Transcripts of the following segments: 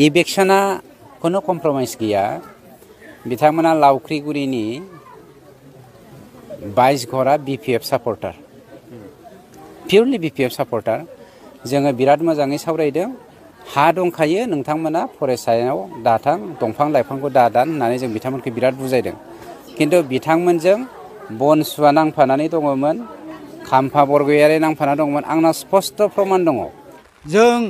इलेक्शना कोनो कम्प्रमाइज गैया बिथांमोना लावख्रिगुरिनि 22 घरा BPF सापर्टार पियरलि BPF सापर्टार जोङो बिराद मोजाङै सावरायदों हा दंखायो नोंथांमोना फरायसायाव दाथां दंफां लाइफांखौ दादान होननानै जों बिथांमोनखौ बिराद बुजायदों किन्तु बिथांमोनजों बनसुवा नांफानानै दङमोन खाम्फा बरगयारि नांफाना दङमोन आंना स्पष्ट प्रमाण दङ जों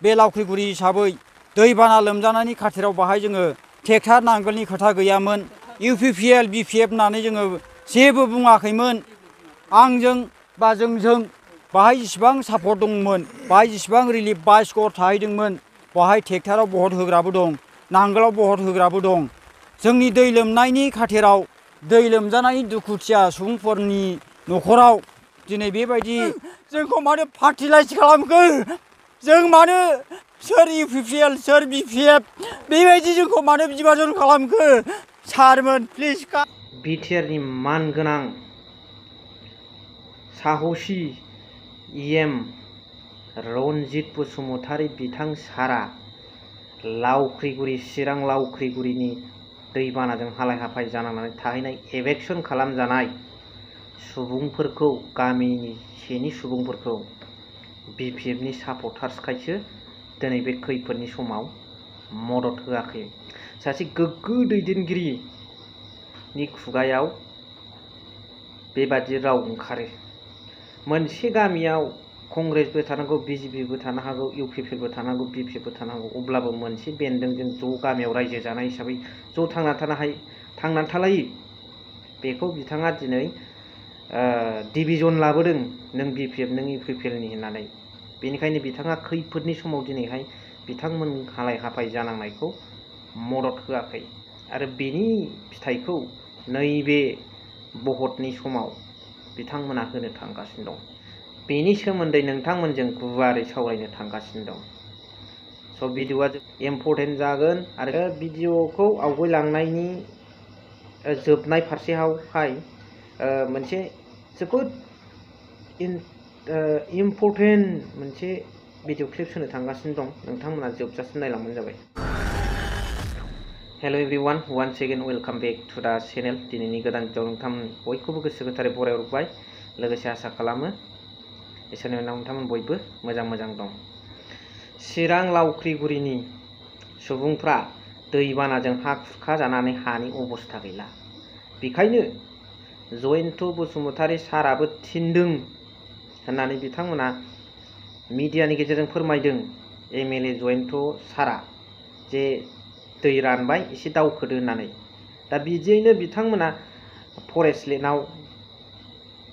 बे लावख्रिगुरि हिसाबै दैबाना लोमजानायनि खाथिराव बाहाय जोङो ट्रेक्टर नांगोलनि खोथा गैयामोन UPPL BPF होननानै जोङो जेबो बुङाखैमोन आंजों बा जोंजों बाहाय जेसेबां सापर्ट दंमोन बाहाय जेसेबां रिलिफ 22 घर थाहैदोंमोन बाहाय ट्रेक्टराव बहत होग्राबो दं नांगोलाव बहत होग्राबो दं जोंनि दै लोमनायनि खाथिराव दै लोमजानाय दुखुथिया सुबुंफोरनि न'खराव दिनै बेबायदि जोंखौ मानो पार्टिलाइज खालामखो जों मानो सोर UPPL सोर BPF बेबायदि जोंखौ मानो बिभाजन खालामखो सारमोन प्लिज बिटिआरनि मानगोनां साहसि EM रनजित बसुमतारी बिथां सारा लावख्रिगुरि चिरां लावख्रिगुरिनि दैबानाजों हालाय हाफाय जानांनानै थाहैनाय एभेक्सन खालामजानाय सुबुंफोरखौ गामिनि सेनि सुबुंफोरखौ BPFनि सापर्टार्सखायसो दिनै बे खैफोदनि समाव मदद होआखै सासे गोग्गो दैदेनगिरिनि खुगायाव बेबादि राव ओंखारो मोनसे गामियाव कंग्रेसबो थानांगौ BJPबो थानो हागौ UPPबो थानांगौ BPFबो थानांगौ अब्लाबो मोनसे बेन्दोंजों ज' गामियाव रायजो जानाय हिसाबै ज' थांनानै थालायो बेखौ बिथाङा दिनै डिभिजन लाबोदों नों BPF नों UPPLनि होननानै बेनिखायनो बिथाङा खैफोदनि समाव दिनैहाय बिथांमोन हालाय हाफाय जानांनायखौ मदद होआखै आरो बेनि फिथाइखौ नैबे भटनि समाव बिथांमोना होनो थांगासिनो दं बेनि सोमोन्दै नोंथांमोनजों गुवारै सावरायनो थांगासिनो दं स' भिडिअआ इम्परटेन्ट जागोन आरो भिडिअखौ आवगायलांनायनि जोबनाय फारसेहाय मोनसे जोबोद इम्परटेन्ट मोनसे भिडिअ क्लिप्स होनो थांगासिनो दं नोंथांमोना जोबजासिम नायलांबानो जाबाय hello' everyone once again welcome back to the channel दिनैनि गोदान भिडिअ नोंथांमोन बयखौबो गोसो गोथारै बरायहरबाय लोगोसे आसा खालामो इसोरनि उनाव नोंथांमोन बयबो मोजां दं चिरां लावख्रिगुरिनि सुबुंफ्रा दैबानाजों हा खुरखा जानानै हानि अबस्था गैला बेखायनो जयन्त बसुमतारी साराबो थिनदों होननानै बिथांमोना मिडियानि गेजेरजों फोरमायदों MLA जयन्त सारा जे दै रानबाय एसे दावखोदो होननानै दा बिदियैनो बिथांमोना फरेस्ट लेन्डआव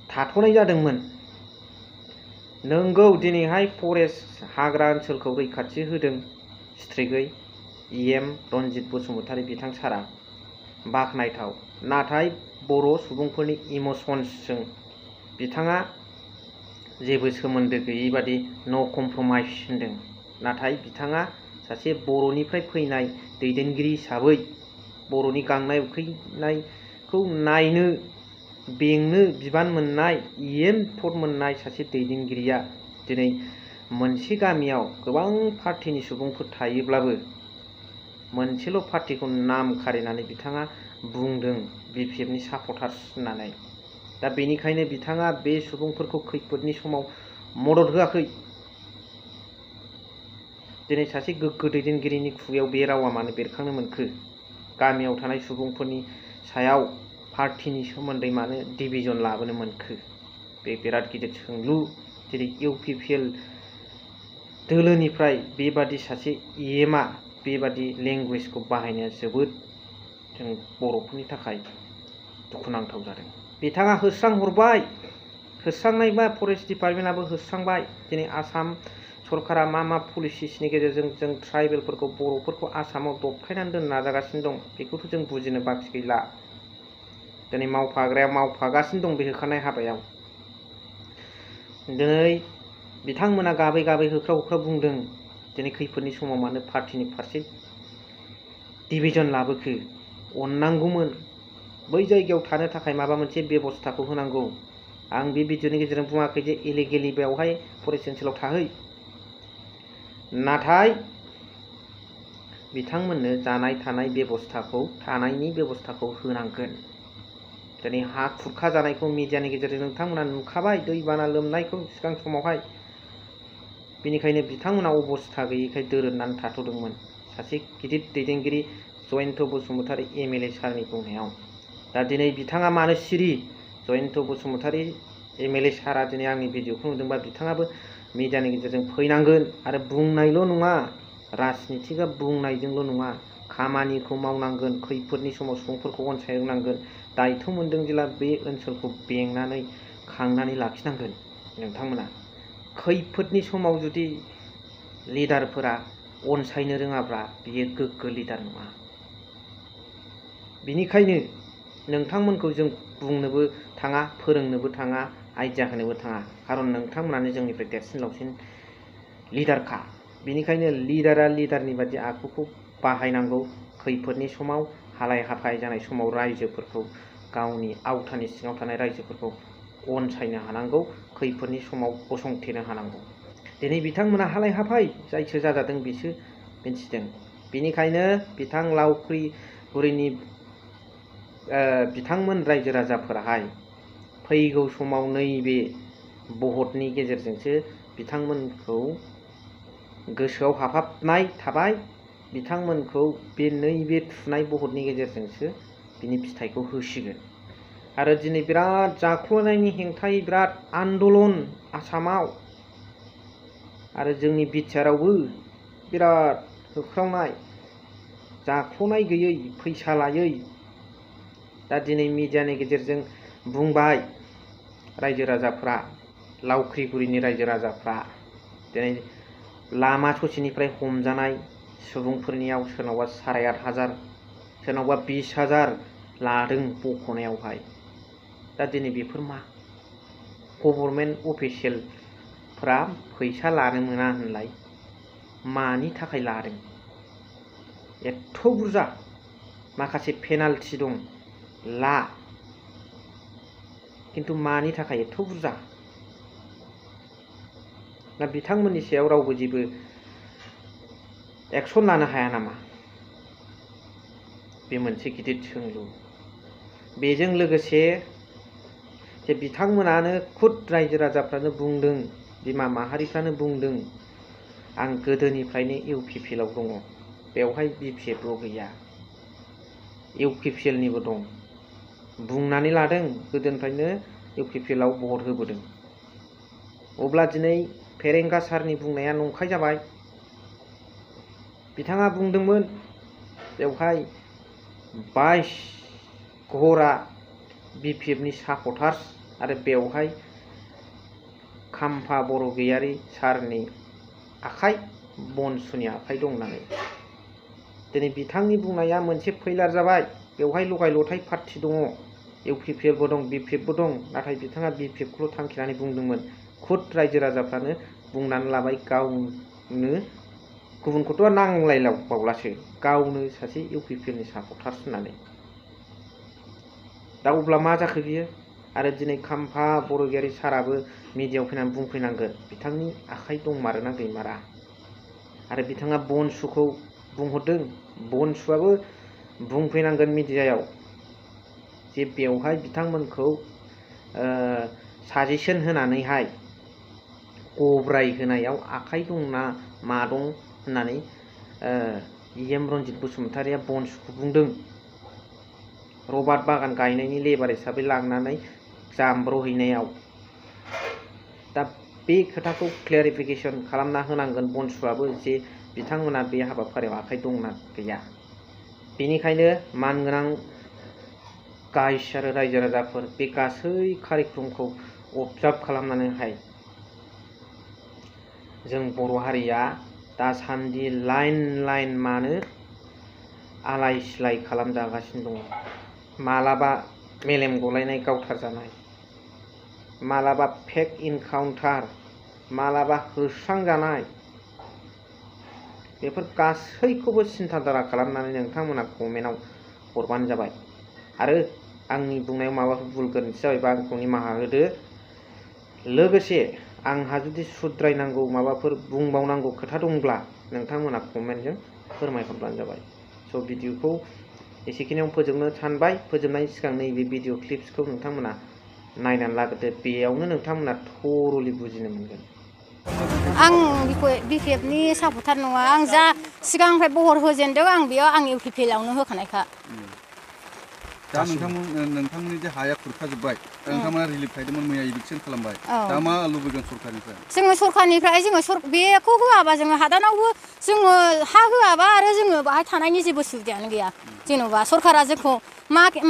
थाथ'नाय जादोंमोन नंगौ दिनैहाय फरेस्ट हाग्रा ओनसोलखौ रैखाथि होदों स्ट्रिक्टयै EM रनजित बसुमतारी बिथां सारा बाखनायथाव नाथाय बर' सुबुंफोरनि इमसन्सजों बिथाङा जेबो सोमोन्दो गैयै बादि नो कमप्रमाइज होनदों नाथाय बिथाङा सासे बर'निफ्राय फैनाय दैदेनगिरि हिसाबै बर'नि गांनाय उखैनायखौ नायनो बेंनो बिबान मोननाय EM भट मोननाय सासे दैदेनगिरिया दिनै मोनसे गामियाव गोबां पार्टिनि सुबुंफोर थायोब्लाबो मोनसेल' पार्टिखौ नाम खारिनानै बिथाङा बुंदों BPFनि सापर्टार्स होननानै दा बेनिखायनो बिथाङा बे सुबुंफोरखौ खैफोदनि समाव मदद होआखै दिनै सासे गोग्गो दैदेनगिरिनि खुगायाव बे रावा मानो बेरखांनो मोनखो गामियाव थानाय सुबुंफोरनि सायाव पार्टिनि सोमोन्दै मानो डिभिजन लाबोनो मोनखो बे बिराद गिदिर सोंलु दिनै UPPL दोलोनिफ्राय बेबादि सासे EMआ बेबादि लेंगुवेजखौ बाहायनाया जोबोद जों बर'फोरनि थाखाय दुखुनांथाव जादों बिथाङा होस्रांहरबाय होस्रांनायबा फरेस्ट डिपार्टमेन्टआबो होस्रांबाय दिनै आसाम सरकारा मा पलिसिसनि गेजेरजों जों ट्राइबेलफोरखौ बर'फोरखौ आसामाव दबथायनानै दोननो नाजागासिनो दं बेखौथ' जों बुजिनो बाखि गैला दिनै मावफाग्राया मावफागासिनो दं बे होखानाय हाबायाव दिनै बिथांमोना गाबै होख्राव बुंदों दिनै खैफोदनि समाव मानो पार्टिनि फारसे डिभिजन लाबोखो अननांगौमोन बै जायगायाव थानो थाखाय माबा मोनसे बेबस्थाखौ होनांगौ आं बे भिडिअनि गेजेरजों बुङाखै जे इलिगेलि बेवहाय फरेस्ट ओनसोलाव थाहै नाथाय बिथांमोननो जानाय थानाय बेबस्थाखौ थानायनि बेबस्थाखौ होनांगोन। दिनै हा खुरखा जानायखौ मिडियानि गेजेरजों नोंथांमोना नुखाबाय, दैबाना लोमनायखौ सिगां समावहाय। बेनिखायनो बिथांमोना अबस्था गैयैखाय दोरोदनानै थाथ'दोंमोन। सासे गिदिर दैदेनगिरि जयन्त बसुमतारी MLA सारनि बुंनायाव। दा दिनै बिथाङा मानो सिरि? जयन्त बसुमतारी MLA सारा दिनै आंनि भिडिअखौ नुदोंबा बिथाङाबो मिडियानि गेजेरजों फैनांगोन आरो बुंनायल' नङा, राजनितिकआ बुंनायजोंल' नङा, खामानिखौ मावनांगोन। खैफोदनि समाव सुबुंफोरखौ अनसायनांगोन। दायथ' मोनदों जेला बे ओनसोलखौ बेंनानै खांनानै लाखिनांगोन। नोंथांमोना खैफोदनि समाव जुदि लिडारफोरा अनसायनो रोङाब्ला बियो गोग्गो लिडार नङा। बिनिखायनो नोंथांमोनखौ जों बुंनोबो थाङा, फोरोंनोबो थाङा, आइडिया होनोबो थाङा। खारन नोंथांमोनानो जोंनिफ्राय देरसिन लावसिन लिडारखा। बिनिखायनो लिडारा लिडारनि बादि आखुखौ बाहायनांगौ। खैफोदनि समाव, हालाय हाफाय जानाय समाव रायजोफोरखौ, गावनि आवथानि सिङाव थानाय रायजोफोरखौ अनसायनो हानांगौ। खैफोदनि समाव गसंथेनो हानांगौ। दिनै बिथांमोना हालाय हाफाय जायसो जाजादों बिसो मिन्थिदों। बिनिखायनो बिथां लावख्रिगुरिनि बिथांमोन रायजो राजाफोराहाय फैगौ समाव नैबे भटनि गेजेरजोंसो बिथांमोनखौ गोसोआव हाबहाबनाय थाबाय। बिथांमोनखौ बे नैबे थुनाय भटनि गेजेरजोंसो बिनि फिथाइखौ होसिगोन। आरो दिनै बिराद जाख्ल'नायनि हेंथायै बिराद आन्दलन आसामाव आरो जोंनि बिटिआरआवबो बिराद होख्रावनाय, जाख्ल'नाय गैयै, फैसा लायै। दा दिनै मिडियानि गेजेरजों बुंबाय रायजो राजाफ्रा, लावख्रिगुरिनि रायजो राजाफ्रा, दिनै लामा ससेनिफ्राय हमजानाय सुबुंफोरनियाव सोरनावबा 8,500, सोरनावबा 20,000 लादों बख'नायावहाय। दा दिनै बेफोर मा? गभर्नमेन्ट अफिसियेलफ्रा फैसा लानो मोना होनलाय मानि थाखाय लादों? एथ' बुरजा माखासे पेनाल्टि दं, ला। खिन्थु मानि थाखाय एथ' बुरजा? दा बिथांमोननि सायाव रावबो जेबो एक्सन लानो हाया नामा? बे मोनसे गिदिर सोंलु। बेजों लोगोसे जे बिथांमोनानो खुद रायजो राजाफ्रानो बुंदों, बिमा माहारिफ्रानो बुंदों, आं गोदोनिफ्रायनो UPPLआव दङ, बेवहाय BPFल' गैया, UPPLनिबो दं। बुंनानै लादों गोदोनिफ्रायनो UPPLआव भट होबोदों। अब्ला दिनै फेरेंगा सारनि बुंनाया नंखाय जाबाय। बिथाङा बुंदोंमोन बेवहाय 22 घरा BPFनि सापर्टार्स आरो बेवहाय खाम्फा बरगयारी सारनि आखाइ, बनसुनि आखाइ दं होननानै। दिनै बिथांनि बुंनाया मोनसे फैलार जाबाय। बेवहाय लगाय लथाय पार्टि दङ, UPPLबो दं, BPFबो दं। नाथाय बिथाङा BPFखौल' थांखिनानै बुंदोंमोन। खुद रायजो राजाफ्रानो बुंनानै लाबाय गावनो, गुबुनखौथ' नांलायलायबावलासो, गावनो सासे UPPLनि सापर्टार्स होननानै। दा अब्ला मा जाखो बियो? आरो दिनै खाम्फा बरगयारी साराबो मिडियायाव फैनानै बुंफैनांगोन बिथांनि आखाइ दंमारोना गैमारा। आरो बिथाङा बनसुखौ बुंहरदों, बनसुआबो बुंफैनांगोन मिडियायाव जे बेवहाय बिथांमोनखौ साजेसन होनानैहाय गब्राय होनायाव आखाइ दंना मा दं होननानै EM रन्जित बसुमतारीया बनसुखौ बुंदों। रबार बागान गायनायनि लेबार हिसाबै लांनानै जामब्रहैनायाव। दा बे खोथाखौ क्लेरिफिकेसन खालामना होनांगोन बनसुआबो जे बिथांमोना बे हाबाफारियाव आखाइ दंना गैया। बेनिखायनो मानगोनां गाइस आरो रायजो राजाफोर, बे गासै कारिक्रमखौ अबजार्भ खालामनानैहाय जों बर' हारिया दासान्दि लाइन लाइन मानो आलाय सिलाय खालामजागासिनो दङ। मालाबा मेलेम गलायनाय गावथारजानाय, मालाबा फेक इनकाउन्टार, मालाबा होस्रांजानाय, बेफोर गासैखौबो सिन्थाधारा खालामनानै नोंथांमोना कमेन्टआव हरबानो जाबाय। आरो आंनि बुंनायाव माबाफोर भुल गोरोन्थि जाबायबा आंखौ निमाहा होदो। लोगोसे आंहा जुदि सुद्रायनांगौ माबाफोर बुंबावनांगौ खोथा दंब्ला नोंथांमोना कमेन्टजों फोरमायहरब्लानो जाबाय। स' भिडिअखौ एसेखिनियाव फोजोबनो सानबाय। फोजोबनायनि सिगां नैबे भिडिअ क्लिप्सखौ नोंथांमोना नायनानै लाग्रोदो। बेयावनो नोंथांमोना थरलि बुजिनो मोनगोन। आं बिपिएफनि सापर्टार नङा। आं जा सिगांनिफ्राय बहर होजेनदों आं बेयाव आं इउपिपिएलआवनो होखानायखा। दा नोंथांमोननि जे हाया खुरखाजोब्बाय, नोंथांमोना रिलिफ खालामदोंमोन, मैया इभिक्सन खालामबाय। दा मा लुबैगोन सरकारनिफ्राय? जोङो सरकारनिफ्राय बेखौ होआबा जोङो हादानावबो जोङो हा होआबा आरो जोङो बाहाय थानायनि जेबो सुबिदायानो गैया। जेन'बा सरकारा जोंखौ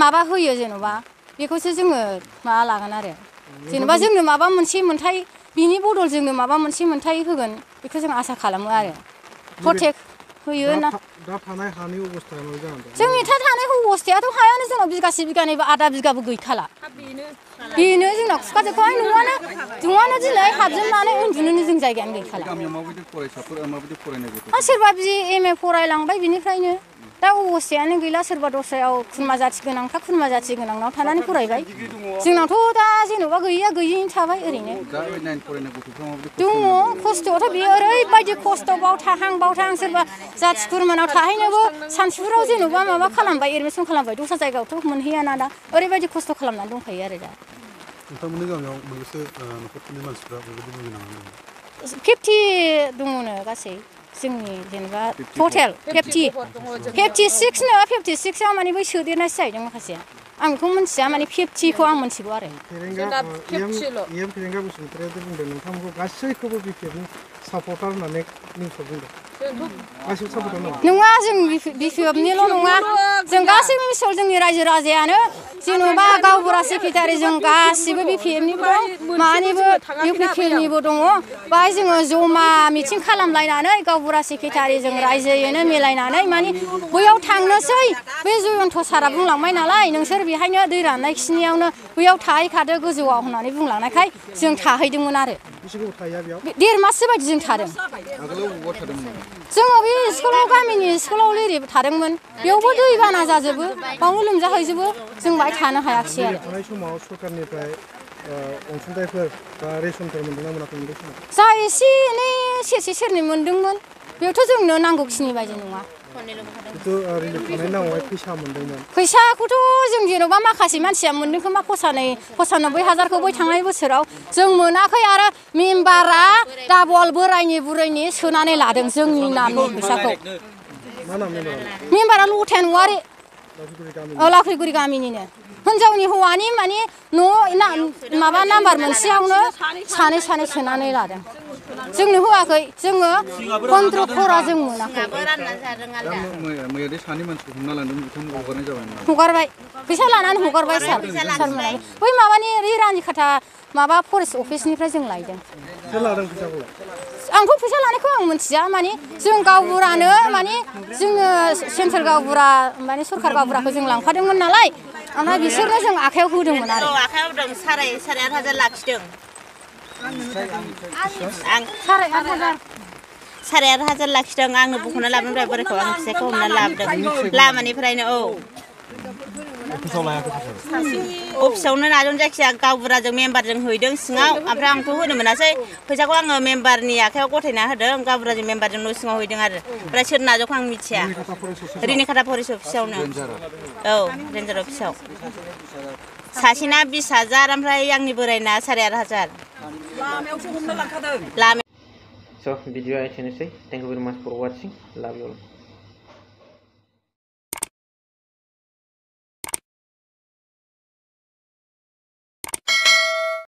माबा होयो जेन'बा बेखौसो जोङो माबा लागोन आरो। जेन'बा जोंनो माबा मोनसे मोन्थाय बिनि बदल जोंनो माबा मोनसे मोन्थाय होगोन बेखौ जों आसा खालामो आरो। प्रटेक्ट होयो ना। दा थानाय हानि अबस्थाया मा जानानै दं? जोंनि थानाय अबस्थायाथ' हायानो जोंनाव बिगासे बिगानैबो आधा बिगाबो गैखाला। बेनो जोंना खुरखाजोब्बाय। न'आनो दिनै हाबजोबनानै उन्दुनोनो जों जायगायानो गैखाला। गामियाव माबायदि फरायसाफोरा माबायदि फरायनाय गथ'फोर? सोरबा BA फरायलांबाय बिनिफ्रायनो दा अबस्थायानो गैला। सोरबा दस्रायाव खुरमा जाथि गोनांफ्रा खुरमा जाथि गोनांनाव थानानै फरायबाय। जोंनावथ' दा जेन'बा गैयैया गैयैनो थाबाय ओरैनो। दङ खस्थ'आथ' बेयो ओरैबायदि खस्थ' बाव थाहां सोरबा जाथि खुरमानाव थाहैनोबो सानसुराव जेन'बा माबा खालामबाय, एडमिसन खालामबाय, दस्रा जायगायावथ' मोनहैयाना दा ओरैबायदि खस्थ' खालामनानै दंखायो आरो दा। नोंथांमोननि गामियाव मोनबेसे न'खरफोरनि मानसिफ्रा बेबायदि भुगिनांनानै दं? 50 दङनो गासै जोंनि जेनेबा टटेल 56 नो 56आव माने बै सोदेरनायसो जाहैदों माखासेया। आं बेखौ मिन्थिया, माने 50खौ आं मिन्थिगौ आरो। फेरेंगा बसुमतारिया बुंदों नोंथांमोनखौ गासैखौबो बिपिएफनि सापर्टार होननानै निउसाव बुंदों। गासैबो सापर्टार नङा? नङा, जों बिपिएफनिल' नङा, जों गासैबो मिसल जोंनि रायजो राजायानो जेन'बा गावबुरा सेक्रेटारि जों गासिबो बिपिएफनिबो दं, मानिबो इउपिपिएलनिबो दङ। बाहाय जोङो जमा मिटिं खालामलायनानै गावबुरा सेक्रेटारिजों रायजोयैनो मिलायनानै माने बैयाव थांनोसै। बे जयन्त सारा बुंलांबाय नालाय नोंसोर बेहायनो दै राननाय खिनियावनो बैयाव थाहैखादो गोजौआव होननानै बुंलांनायखाय जों थाहैदोंमोन आरो। 1.5 माससो बायदि जों थादों। जोङो बे स्कुलाव गामिनि स्कुलाव लिरिब थादोंमोन। बेयावबो दै बाना जाजोबो, बावनो लोमजाहैजोबो। जों बाहाय थानो हायाखिसै आरो। थानाय समाव सरकारनिफ्राय अनसुंथाइफोर बा रेसनफोर मोनदोंना मोनाखै बे समाव? जा एसे एनै सेरसे सेरनै मोनदोंमोन। बेयावथ' जोंनो नांगौखिनि बायदि नङा। रिलिफ थानायनि नामावहाय फैसा मोनदोंमोन? फैसाखौथ' जों जेन'बा माखासे मानसिया मोनदों खोमा 95,000खौ बै थांनाय बोसोराव जों मोनाखै। आरो मेम्बारा डाबल बोरायनि बुरैनि सोनानै लादों जोंनि नामनि फैसाखौ। मा नाम मेम्बारा लथाय नवारि, लाख्रिगुरि गामिनिनो। हिनजावनि हौवानि माने न' माबा नाम्बार मोनसेयावनो सानै सोनानै लादों। जोंनो होआखै, जोङो 15 खरा जों मोनाखै। हगारबाय, फैसा लानानै हगारबाय सारमोनाबो। बै माबानि रानिखाथा माबा फरेस्ट अफिसनिफ्राय जों लायदों। आंथ' फैसा लानायखौ आं मिथिया, माने जों गावबुरानो माने जोङो सेन्ट्रेल गावबुरा माने सरकार गावबुराखौ जों लांफादोंमोन नालाय, ओमफ्राय बिसोरनो जों आखायाव होदोंमोन आरो। आखायाव होदों, 8,500 लाखिदों। 8,500 लाखिदों। आंनो बख'ना लाबोदों बोरायखौ, आं फिसायखौ हमना लाबोदों लामानिफ्रायनो। अफिसावनो नाजों जायखिजाया गावबुराजों मेम्बारजों हैदों सिङाव। ओमफ्राय आंथ' होनो मोनासै, फैसाखौ आङो मेम्बारनि आखायाव गथायना होदों। गावबुराजों मेम्बारजों न' सिङाव हैदों आरो। ओमफ्राय सोर नाजोंखौ आं मिथिया। रिनिखाथा फरेस्ट अफिसावनो, औ रेन्जार अफिसाव। सासेना 20,000, ओमफ्राय आंनि बोरायना 8,500। स' भिडिअआ एसेनोसै। थेंक इउ भेरि माच फर वाचिं। लाभ इउ अल।